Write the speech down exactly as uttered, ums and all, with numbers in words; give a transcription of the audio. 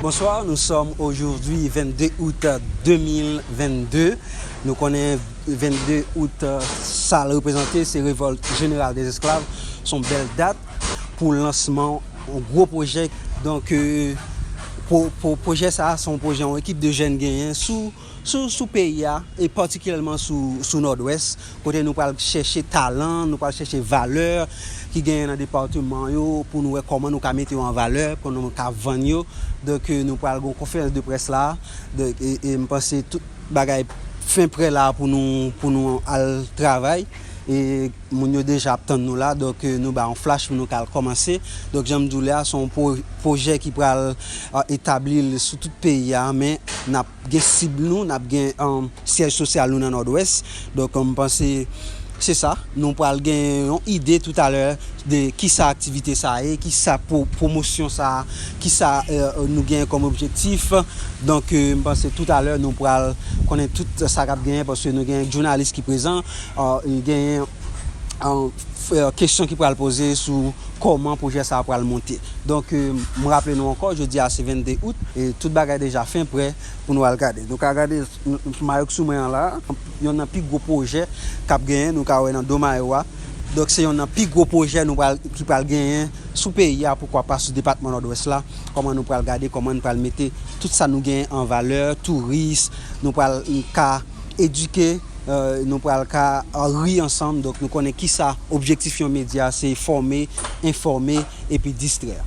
Bonsoir, nous sommes aujourd'hui vingt-deux août deux mille vingt-deux. Nou konnen vingt-deux août, euh, sa l reprezante, se révolte générale des esclaves. Se yon bèl dat pou lansman yon gwo pwojè. Donk, euh, pwo-, pwo-, pwojè sa a, se yon pwojè yon ekip de jèn genyen sou, sou, sou peyi a, e patikilyèman sou, sou Nòdwès, kote nou pral chèche talan, nou pral chèche valè ki genyen nan depatman yo, pou nou wè kòman nou ka mete yo an valè, pou nou ka vann yo. Donk, euh, nou pral gen yon konferans de près la. Donk, e, e m panse tout bagay fen prè la pou nou, pou nou al travay. E moun yo deja ap tann nou la, donk, euh, nou ba yon flash pou nou ka al kòmanse. Donk, jan m di w la, se yon pwo-, pwojè ki pral, euh, etabli l sou tout peyi a, men n ap gen sib nou, n ap gen, um, syèj sosyal nou nan Nòdwès. Donk, m panse se sa. Nou pral gen yon ide toutalè de kisa aktivite sa ye, kisa pwo-, pwomosyon sa, kisa, euh, nou gen kòm objektif. Donk, euh, m panse toutalè nou pral konnen tout sa k ap genyen, paske nou gen jounalis ki prezan, euh, genyen, euh, f-, euh, kesyon ki pral poze sou kòman pwojè sa a pral monte. Donk, euh, m raple nou ankò, jodi a se venndde out, e tout bagay deja fen prè pou nou al gade. Nou ka gade m-, m-, mayo k sou mwen an la, yonn nan pi gwo pwojè k ap genyen, nou ka wè nan do mayo a. Donk, se yonn nan pi gwo pwojè nou pral, ki pral genyen sou peyi a, poukwa pa sou depatman Nòdwès la. Kòman nou pral gade, kòman nou pral mete tout sa nou genyen an valè, touris, nou pral ka edike, euh, nou pral ka, euh, ri ansanm. Donk, nou konnen kisa objektif yon medya, se fòme, enfòme, epi distrè.